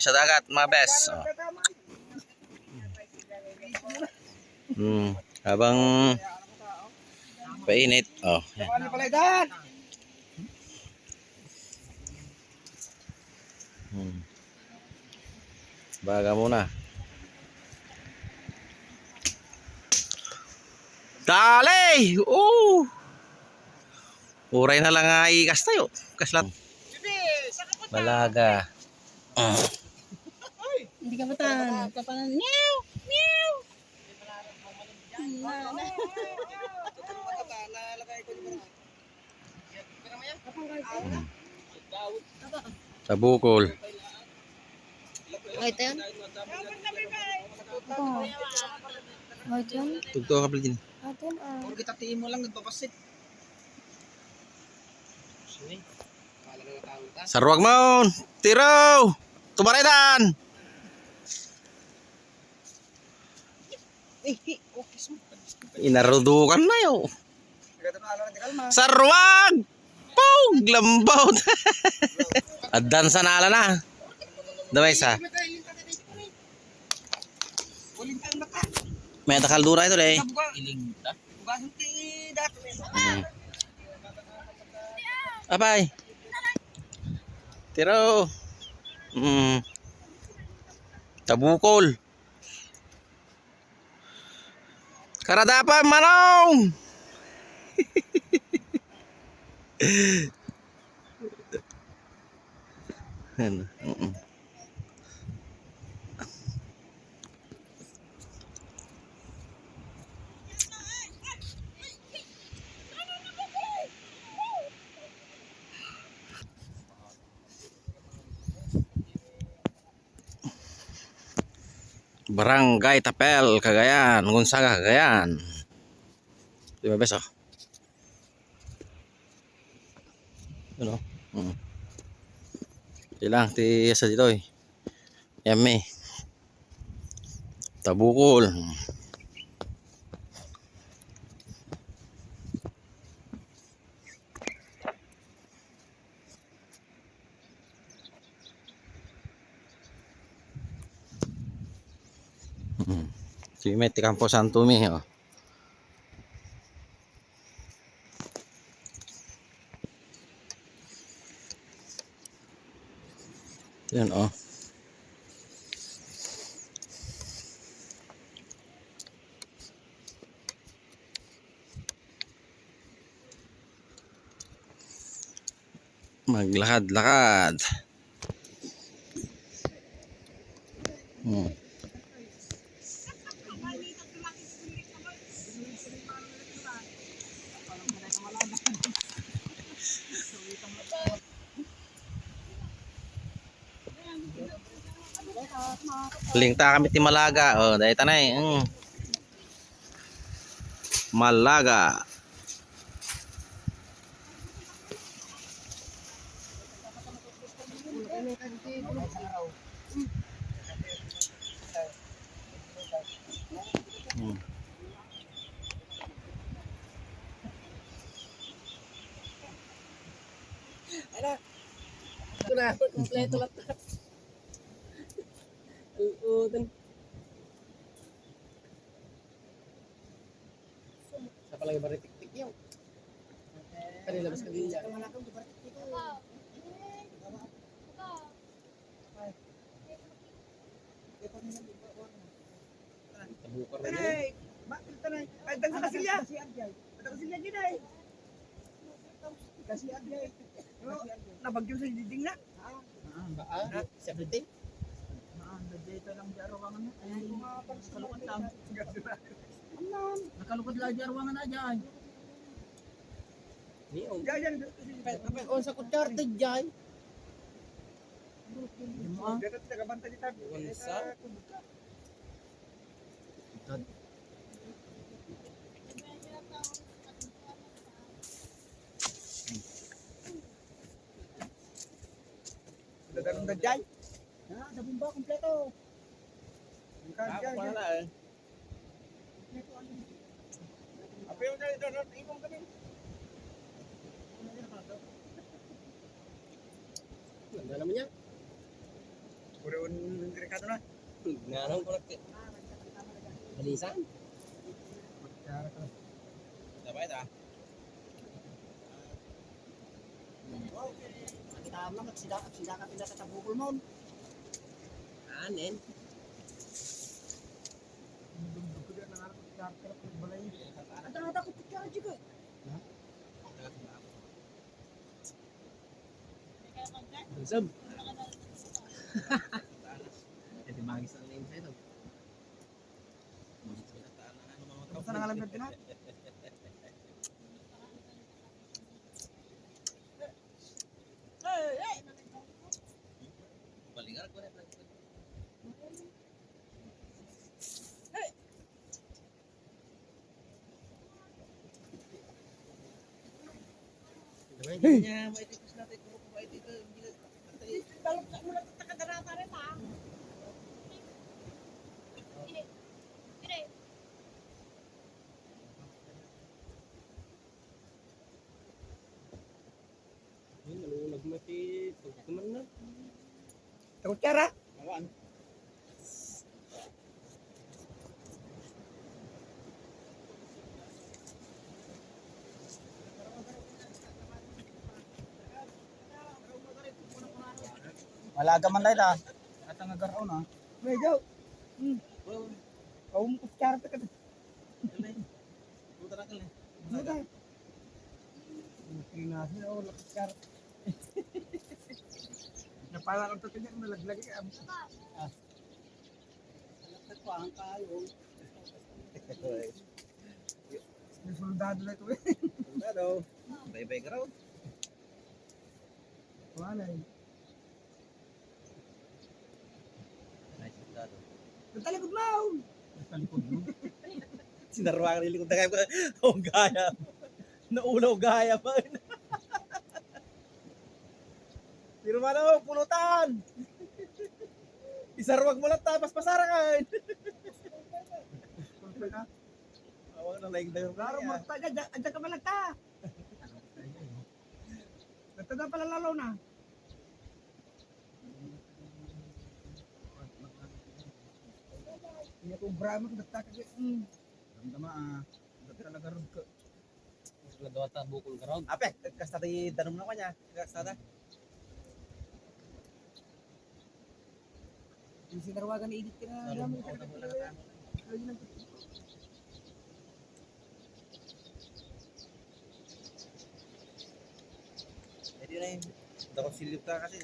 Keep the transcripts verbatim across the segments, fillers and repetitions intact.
Sa dagat, mga bes. Oh. Hmm. Habang painit, oh. Yan. Hmm. Baga muna. Dali! Oh! Uray na lang nga ikas tayo. Kaslat. Malaga. Ah. Hindi ka matan. Kapanan. Meow! Meow! Tabukol. Ay, ito yun? Ito. Ay, ito yun? Tugto ka pala din. Ito yun, ah. Puro kita tiin mo lang, nagpapasit. Saruag mo! Tiro! Tumaredan! Inarudukan na yo. Saruag! Pog! Lambaw! Addan sa nala na. Damay sa. May takal dura ito, day. Iling ta. Mm. Apay. Tiro. Mm. Tabukol. Karadapan, manong! Ano? Mm. Barangay Tapel, Cagayan, Gonzaga, Cagayan. Di ba, bes, oh? Ano? Hmm. Ilang ti sa dito, eh. Yummy. Tabukol. Hmm. Si Met ti Campo Santo mi, oh. Yan, oh. Maglakad-lakad. Hmm. Lingta kami ti Malaga. Oh, dayta na eh. Mm. Malaga. Hmm. Ala. Ito na, kompleto lang. Oo, dun. Sa palagi baritiktik yun. Kanila mas kanila. Tabukar na yun. Ay, ma-, ay, dagsa kasilya. Dagsa kasilya gid ay. Kasi agay. Nabagyo sa diding na. Ah, ba, ah, seventy? Ah, dagsa ito lang di arawangan mo. Ay, kalukot lang. Nakalukot lang di arawangan na dyan. Ni, oh. Dyan, dyan. Pe-, pe-, on sa kutsarte, jay. Di mo, ah. Dito, tagabantay dito. Unsa? Ikad. Dadarong da, jay. Ah, da bomba, kompleto. Ang kaya, jay. Apo yung dali, dali, dali, ipon kami. Ganda naman yan. Puro un rekado na. Nanong ko nagka-, alisan? Kutsara ka. Sabay ta. Kita mo, magsida, magsida ka pila sa tabukol mo. Anen? Ang dundog ko dyan, nangarap ko sa charter, ang balay. Ada, ada ko picture dyan, eh. Ha? Usab. Ito, bagis ang name sa'yo. Gusto na nga lang, Bertina. Balikan ko na. Hey! Ay, nalunag na ti tugtuman na. Takot ka, ra? Awan. Malaga man dayta. At ang agar-on, ah. May gaw. Hmm. Kaum kutsara ta ka. Puta na kali. Puta. Pinasi, oh, lakas kar. Napala ko sa kanya, malaglag ka. Ah. Lakas ko ang kayo. May soldado na ito, eh. Soldado. Bye-bye ka raw. Wala, eh. Nice, soldado. Natalikod mo! Natalikod mo? Sinarwa ka nilikod na kayo. Ang gaya. Naulaw gaya pa. Pero mano, pulutan! Isarwag mo lang, tapos pasarakan! Awag na laing dayo. Klaro, morta, adya, adya ka malagta! Nagtada pala lalo na. Iya kong brama ko, nagtaka ka. Hmm. Ramdama, ah. Talaga ron ko. Nagawata bukol ka ron. Ape, kasta ti danum na kanya. Kasta ta. Yung sinarwagan ni Edith ka na. Lalo mo ka na. Pwede na yun. Dapat silip ka kasi.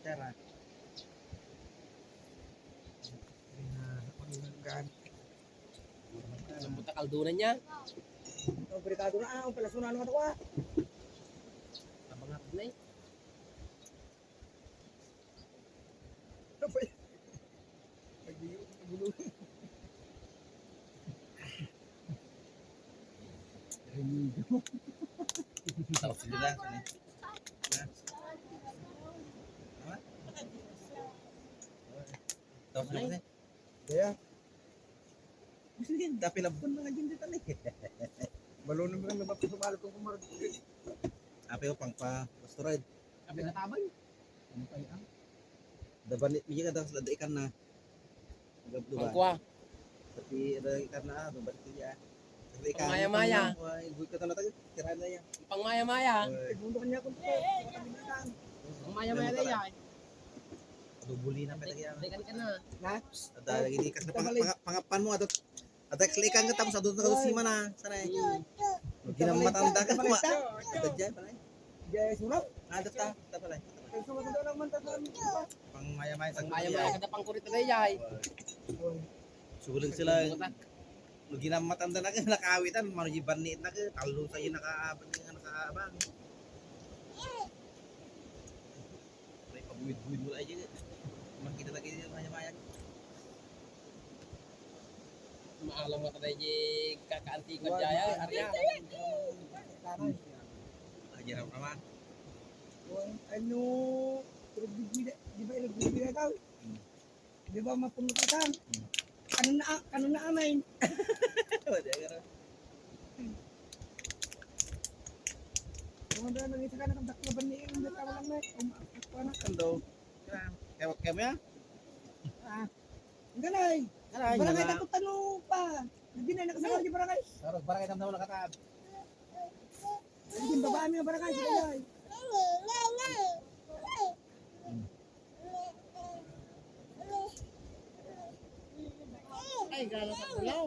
Tara. Lambot na kaldo na niya. Ang brikado na, ah, ang palaso na naman ako, ah. Abang ako na eh. Abay. Nagbiyo, nagulo. Tapos sila na, ano? Ha? Ha? Tapos na kasi. Kaya? Gusto niya, dapil ang buwan na nga dyan dito, eh. Balon mo lang naman sumalo kung kumarag. Ape ko, pang pa, pastorad. Ape na tabay. Ano pa yan? Daban, medyo ka dapat ikan na. Gabdo ba? Pangkwa. Pati ada ikan na, ah, daban ko ya. Pati ikan. Pangmaya-maya. Ay, guy ka talaga, tira na yan. Pangmaya-maya. Ay. Segundo kanya kung Pangmaya-maya na yan. Dubuli na pala yan. Dekan ka na. Na? Ada lagi di kas pang-, pang-, pangapan mo, ada. Ada kalikan ka tapos adu na kadusima na. Sana eh. Ginamatanda ka mo. Ada dyan pala eh. Jay, sulat. Ada ta, ta pala eh. Ay, sulat na naman ta sa amin. Pangmaya-maya sa Pangmaya-maya ka na pangkurit na jay. Sugulan sila. Ginamatanda na ka, nakawitan, mano di banit na ka, talo sa'yo nakaabang, nakaabang. Ay, pagbuid-buid mo lang dyan. Makita lagi yung maya-maya. Maalam nga tayo di kakaantikan dyan, Arya. Ayan naman. Ano, pero di ba, di ba, di ba, di ba, Di ba mapuno ka tan? Ano na, ano na amay? Wala ka na. Ano na, nang isa ka na, kang dakla ba ni, ang dakla lang na, um, ano? Ang daw. Kaya, kaya mo yan? Ah. Ang galay. Galay, Barangay nga. Takot Tano pa. Hindi na nakasakal di barangay. Pero barangay Tamtamo nakataas. Hindi, baba kami ng barangay, sa galay. Ay, gala sa pulaw.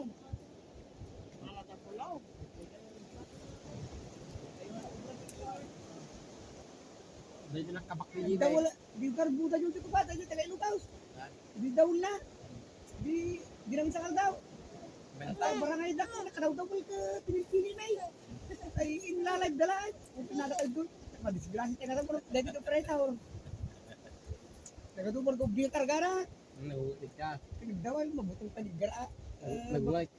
Gala sa pulaw. Dahil pinagkabak ni Gina, eh. Daw wala, di karbuda yung tikupata, yung taga Ilugaw. Ha? Di daw na. Di, di namin sakal daw. Benta. Ay, barangay na ko, nakadaw-daw ka pinipili na eh. Ay, inlalag dalaan. Ang pinadakal doon. Madisgrasya ka na lang, pero dahil ito presa, oh. Nagadumar ko, biya kargara. Nahulit ka. Pinagdawal, mabutong panigra. Nag-like.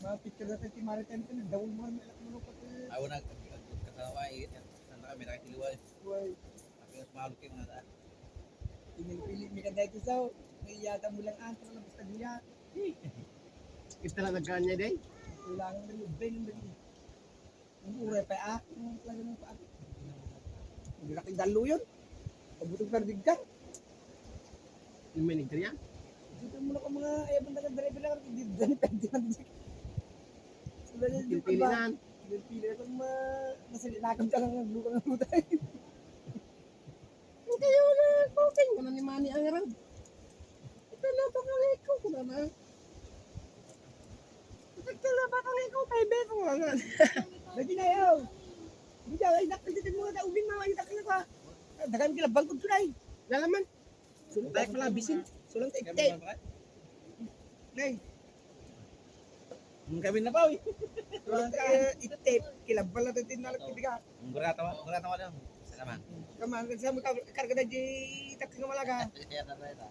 Mga picture natin si Maritime, pinagdawal mo, may anak mo, pati. Awan na, ag-, ag-, kasama, eh, saan na kami, nakatiliwan, eh. Uy. Tapi mas mahal kayo, mga daan. Pinili-pili mi kada ito sa, may yata mo lang ang, pero labas na niya. Kita lang nagkanya, day? Kailangan na yung Ben, Ben. Ang uray pa, ah. Ang talaga ng paa. Hindi na kang dalo yun. Pabutog ka, rin ka. Yung manager yan? Dito mo na ka mga, eh, banda ka, driver lang, hindi na, hindi na, hindi na. Sila yung Pili-pili ba? Nan. Pili-pili na kung ma-, masalinakan ka lang ng lukang ang utay. Ang kayo na, coaching ko na ni Manny ang aram. Ito na ba kang ikaw ko na na? Ito na ba kang ikaw, kay Beko nga na. Lagi na yaw. Hindi, ay, dakil dito mga taubing mga, ay, dakil na ka. Dagan kila bangkod ko na eh. Lalaman. Sulong tayo pala, bisin. Sulong tayo, tayo. Nay. Ang kami na pa, uy. Sulong tayo, itip. Kilabal na tayo, tinalak, tibiga. Ang gurata, gurata, wala. Salamat. Kaman, sa mo ka-, karga na di taxi nga malaga. Kaya na tayo, ta.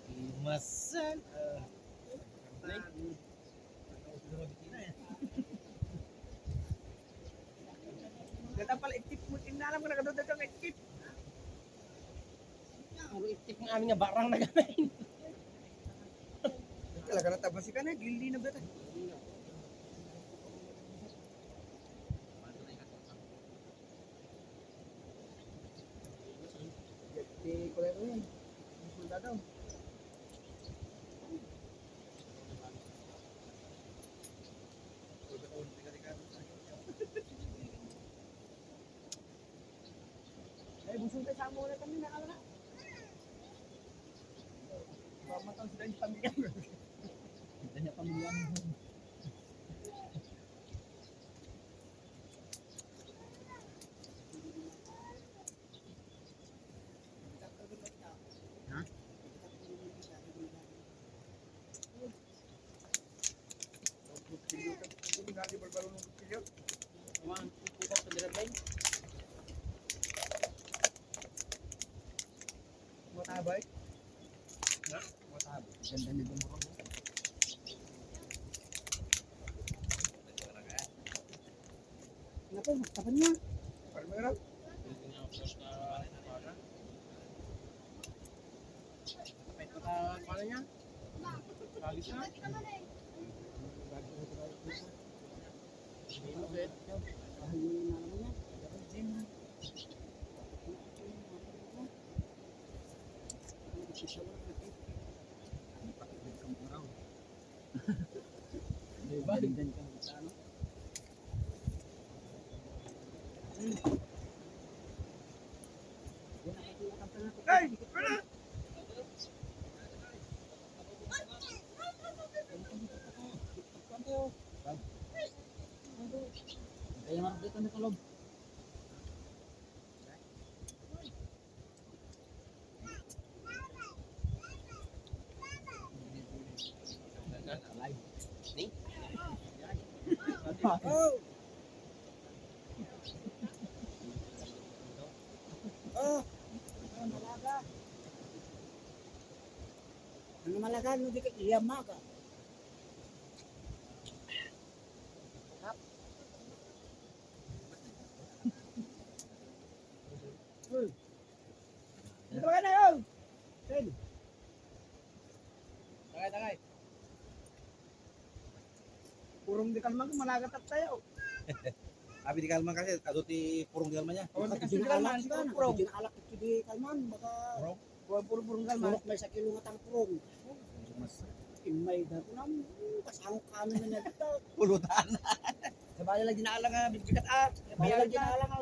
Imasan, ah. Gata pala itip mo, tinalam ko, nagdodod ang itip. Puro itip nga amin nga barang na gamay. Talaga na tabas ka na, lili na ba ta? Di ko lang yun. Ang soldado. Ay, busog tayo sa amo na kami, nakala na. Mamatang sila yung pamilya. Hindi niya pamilya. Ha? Kumain po sa dirabay. Matabay? Ha? Matabay. Ganda ni Bumurong. Naku, mas tapan niya. Parang meron. Ito ka, paano niya? Kalis na? Diba? Hey! Kaya nga, dito na tulog. Ni? Oh. Oh. Ano malaga? Ano malaga? Ano di ka iya maga? Uy. Dito ka na, oh. Ten. Tagay, tagay. Purong di ka naman, malaga tayo. Abi di Kalman kasi, adu ti purong di Kalman niya. Awan ti kasi Kalman, purong. Di naalak ti Kalman, baka purong, purong, purong Kalman. Purong may sakilo nga tang purong. Mas imay da ko nang, kasangok kami na nagta. Pulutan. Sabali lang dinala nga, bigat ah. Sabali lang dinala nga,